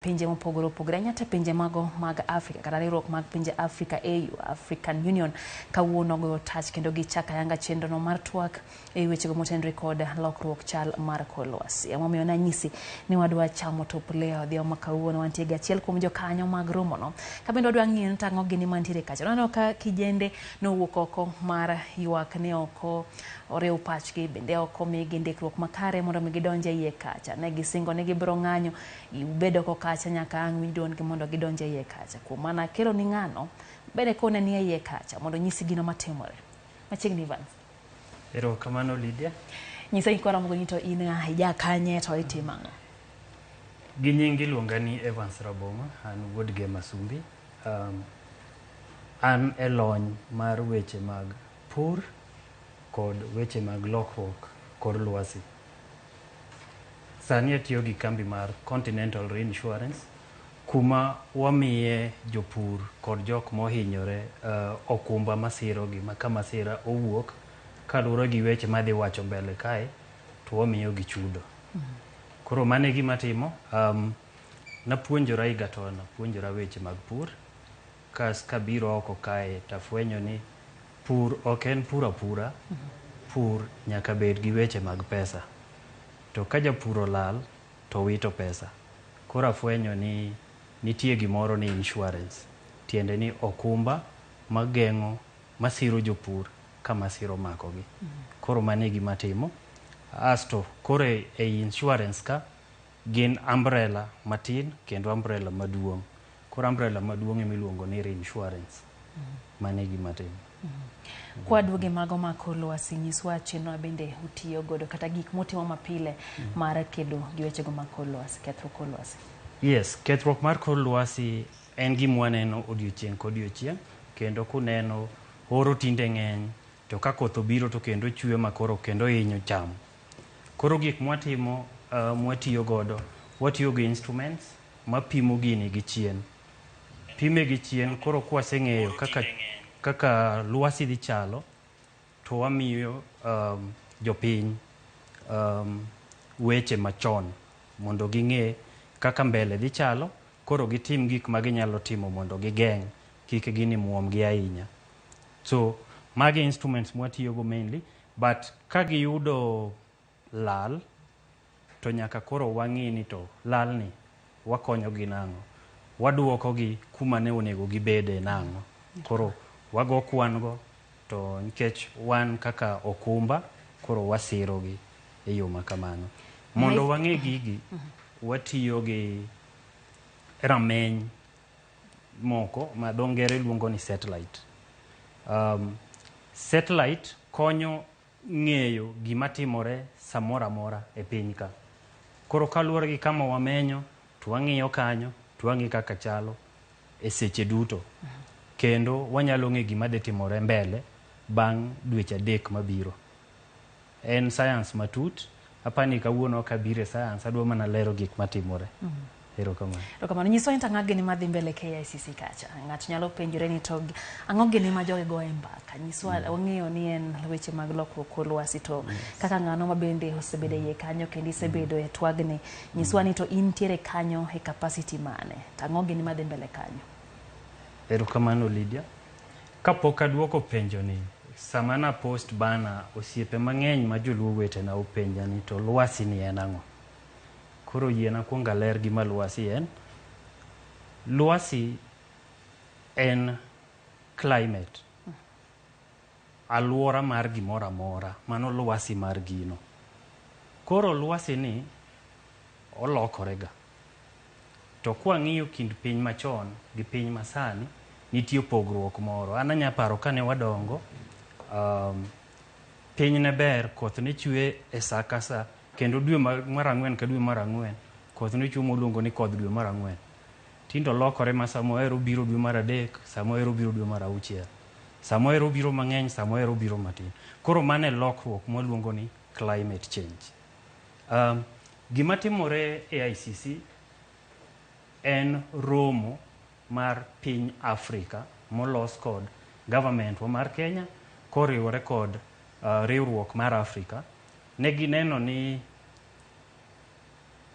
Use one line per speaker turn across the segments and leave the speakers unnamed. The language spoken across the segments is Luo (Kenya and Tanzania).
Pinje mopogore opogore ahinya to pinje mago mag Afrika kata riwruok mag pinje Afrika AU, African Union, kawuono goyo tach kendo gichako ayanga chenrono mar twak e wechego motenore kod lokruok chal mar kor lwasi. Emomiyo nanyisi ni wadwa chamo top le odhiambo ma kawuono. Wantie gi achiel kuom jokanyo mag romono ka bende wadwa ng'iyo ni to ang'o gini mantiere kacha. Waneno ka kijende nowuok oko mar ywak ni ok oriw pachgi, bende ok omigi ndikruok makare mondo mi gidonj e iye kacha. Ne gisingo ni gibiro ng'anyo, gibed oko kacha nyaka ang' winj duondgi mondo gidonj e iye kacha. Kuom mano akelo ni ng'ano bende kone ni e iye kacha mondo onyisi gino matimore. Machiegni, Evans.
Erokamano, Lydia.
Nyisa gik waromo ni to in ng'a, ija kanye to itimo ang'o?
Gi nying iluonga ni Evans Rabong'o, an wuod Gema Sumbi. An e lony mar weche mag pur kod weche mag lokruok kor lwasi. Sani atiyo gi kambi mar Continental Reinsurance, kuma wamiye jopur kod jok mohinyore okumba masirogi ma ka masira owuok kaluwore gi weche madhi wacho mbele kae to wamiyo gi chudo. Koro mano e gima atimo. Napuonjora Egerton, napuonjora weche mag pur. Kas kabiro oko kae tafwenyo ni pur ok en pur apura. Pur nyaka bed gi weche mag pesa. To ka japur olal to wito pesa. Koro afwenyo ni nitie gimoro ni insurance. Tiende ni okumba mageng'o, masiro jopur ka masira omakogi. Koro mano e gima atimo. Asto koro ei insurance ka gin umbrella matin kendo umbrella maduong'. Koro umbrella maduong' ema iluongo ni reinsurance. Mano e gima atimo.
Kwaduoge mago mag kor lwasi, nyiswa chenro bende utiyo godo kata gik mutimo mapile mar kedo gi wechego mag kor lwasi, kethruok kor lwasi.
Yes, kethruok mar kor lwasi en gima waneno odiochieng' kodiochieng', kendo kuneno oro tinde ng'eny, to ka koth obiro to kendo chwe makoro kendo hinyo cham. Koro gik mwatimo, mwatiyo godo, watiyo gi instruments mapimo gini gi chien. Pime gi chien, koro kwaseng'eyo kaka lwasi dhi chalo, to wamiyo jopiny weche machon mondo ging'e kaka mbele dhi chalo, koro gitim gik ma ginyalo timo mondo gigeng' kik gini muom gi ahinya. So magi instruments mwatiyogo mainly, but ka giyudo lal to nyaka koro wang'i ni to lal ni wakonyo gi nang'o, waduoko gi kuma ne onego gibede nang'o. Koro wago kwan go to nikech wan kaka okumba, koro wasiro gi e yo ma kamano. Mondo wang'e gigi, watiyo gi rameny moko ma dho ngere luongo ni satellite. Satellite konyo ng'eyo gima timore samoro amora e piny ka. Koro kaluwore gi kama wamenyo, to wang'iyo kanyo, to wang'i kaka chalo e seche duto. Kendo wanyalo ng'e gima dhi timore mbele bang' dweche 3 mabiro. En science matut, apani kawuono ok abiro e science, adwa mana lero gik matimore. Erokamano.
Erokamano. Nyiswa ni to ang'o gini madhi mbele KICC kacha. Ng'ato nyalo penjore ni to ang'o gini ma jogi goye mbaka. Nyiswa, wang'eyo ni en weche mag lokruok kor lwasi to kaka ng'ano ma bende osebedo e iye kanyo kendo isebedo e twagni. Nyiswa ni to intiere kanyo e capacity mane. To ang'o gini madhi mbele kanyo.
Erokamano, Lydia. Kapok aduoko penjo ni, sama na post banner, osiepe mang'eny ma joluo wetena openja ni to lwasi ni en ang'o? Koro yiena kuong aler gima lwasi en. Lwasi en climate. Aluora mar gimoro amora, mano lwasi mar gino. Koro lwasi ni olokore ga. To kwang'iyo kind piny machon gi piny masani, nitie pogruok moro. An anya paro kane wadongo, piny ne ber, koth ne chwe e sa ka sa, kendo dwe mar 4 ka dwe mar 4, koth ne chwe mwaluongo ni kodh dwe mar 4. Tinde olokore ma sama ohero biro dwe mar 3, sama ohero biro dwe mar 6. Sama ohero biro mang'eny, sama ohero biro matin. Koro mano e lokruok mwaluongo ni climate change. Gima timore e ICC en romo mar piny Afrika molos kod government wa mar Kenya koriwore kod riwruok mar Afrika. Ne gineno ni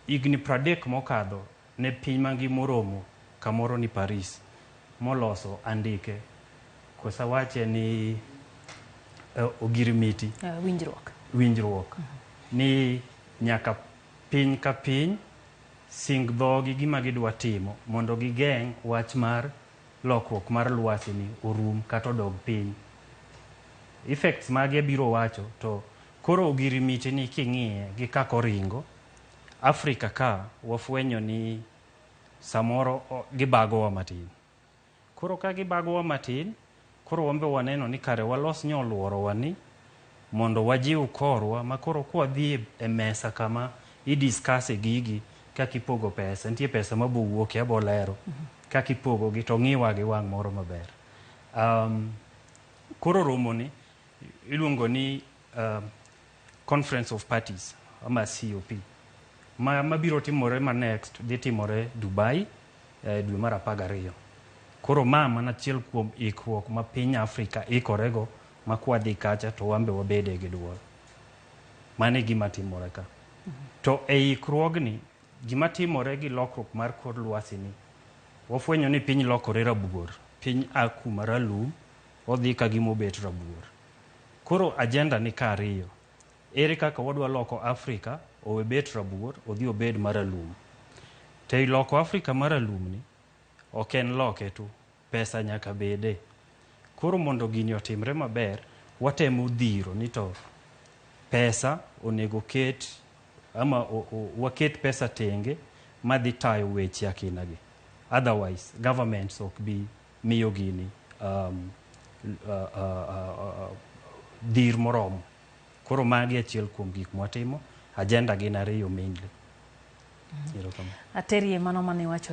higni 30 mokadho Ne piny mangima oromo kamoro ni Paris moloso andike kosa wache ni ogirimiti.
Winjruok.
Winjruok ni nyaka piny ka piny sing dhogi gima gidwa timo mondo gigeng' wach mar lokruok mar lwasi ni orum kata odog piny. Effects mage biro wacho to koro ogirimiti ni king'iye gi kaka oringo Afrika ka wafwenyo ni samoro gibagowa matin. Koro ka gibagowa matin, koro wan be waneno ni kare walos nyoluorowa ni mondo wajiw korwa ma koro kwadhi e mesa kama i-discuss gigi kaka ipogo pesa, nitie pesa mabowuoke abo lero kaka ipogo gi to ng'iwa gi wang' moro maber. Koro romo ni iluongo ni Conference of Parties ama COP ma mabiro timore ma next dhi timore Dubai dwe mar 12. Koro ma mana achiel kuom ikruok ma piny Afrika ikorego ma kwadhi kacha to wan be wabede gi duol. Mano e gima timore ka. To e ikruogni, gima timore gi lokruok mar kor lwasi ni, wafwenyo ni piny lokore rabuor. Piny a kuma ralum, odhi ka gima obet rabuor. Koro agenda ni ka ariyo. Ere kaka wadwa loko Afrika owe bet rabuor, odhi obed maralum. To ei loko Afrika maralum ni, ok en loke tu, pesa nyaka bede. Koro mondo gini otimre maber, watemo dhiro ni to pesa onego ket ama waket pesa tenge madhi tayo weche akina gi. Otherwise, governments ok bi miyo gini dhir moromo. Koro magi achiel kuom gik mwatimo. Agenda gin ariyo mainly. Erokamano.
Aterie mano mane iwacho ni